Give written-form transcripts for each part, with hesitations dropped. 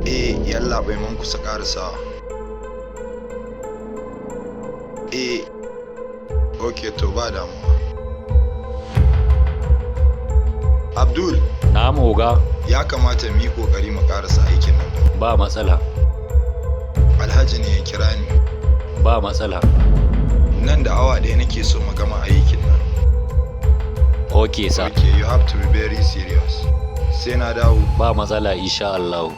Eh, yallaɓai, mun kusa ƙarasawa. Eh, ok, to ba damuwa. Abdul. Na'am, oga. Ya kamata mu yi ƙoƙari mu ƙarasa aikin nan. Ba matsala. Alhaji ne ya kira ni. Ba matsala. Nan da awa 1 nake so mu gama aikin nan. Ok, sir. Ok, you have to be very serious. Sai na dawo. Ba matsala, insha Allah.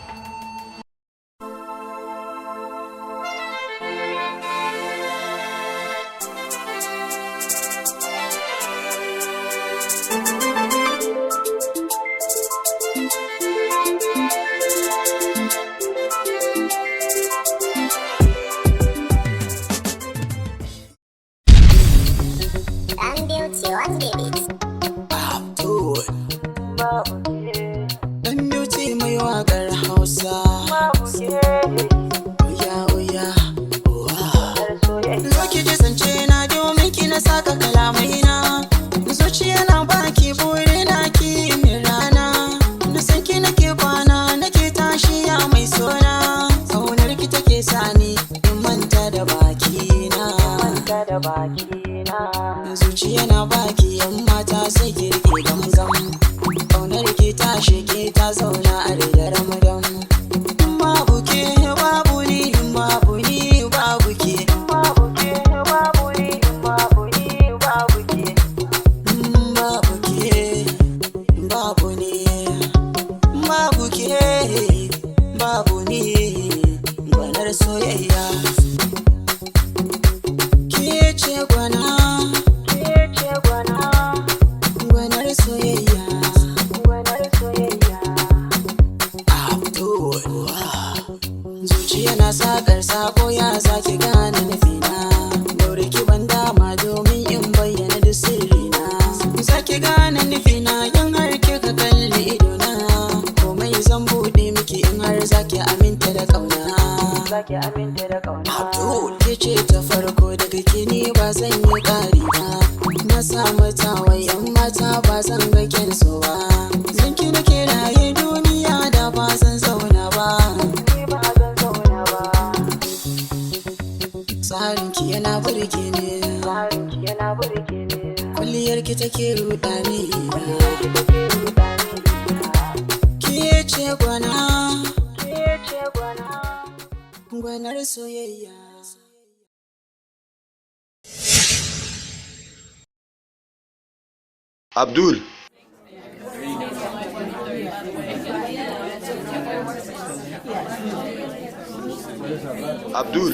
Dan Beauty on the beat. Abdul Dan Beauty mai waƙar Hausa. Oya oya, owa. Zo ki ji zance na, domin ki na saka kalamai na. Zuciya na baki, buri na ki min rana. Da san ki nake kwana nake tashi, ya mai sona. Kaunar ki take sani in manta da baki na. Zuciya na baki, yan mata, sai ki rike gamgam. Kaunar ki ta shige ta zauna a rigar ramadan. Babu ke babu ni, babu ni babu ke. Babu ke babu ni, babu ni babu ke. Babu ke babu ni, babu ke babu ni, gwanar soyayya. Ke ce gwana, gwanar soyayya. Abdul. Zuciya na sakar sako, ya zaki gane nufina. Daure ki ban dama domin in bayyana da sirrina. Zaki gane nufina in har kika kalli idona. Komai zan buɗe miki in har zaki aminta da ƙauna. Zaki aminta da ƙauna. Abdul, ke ce ta farko, daga ke ni ba zan yi ƙari ba. Na samu tawai yan mata, ba zan ga kyansu ba. Zan ki nake raye, duniya da ba zan zauna ba. Ni ba zan zauna ba. Tsarin ki yana burge ni. Tsarin ki yana burge ni. Kwalliyar ki take ruɗa ni. Ki take ruɗa ni. Ke ce gwana, Ke ce gwana. gwanar soyayya. Abdul. Abdul.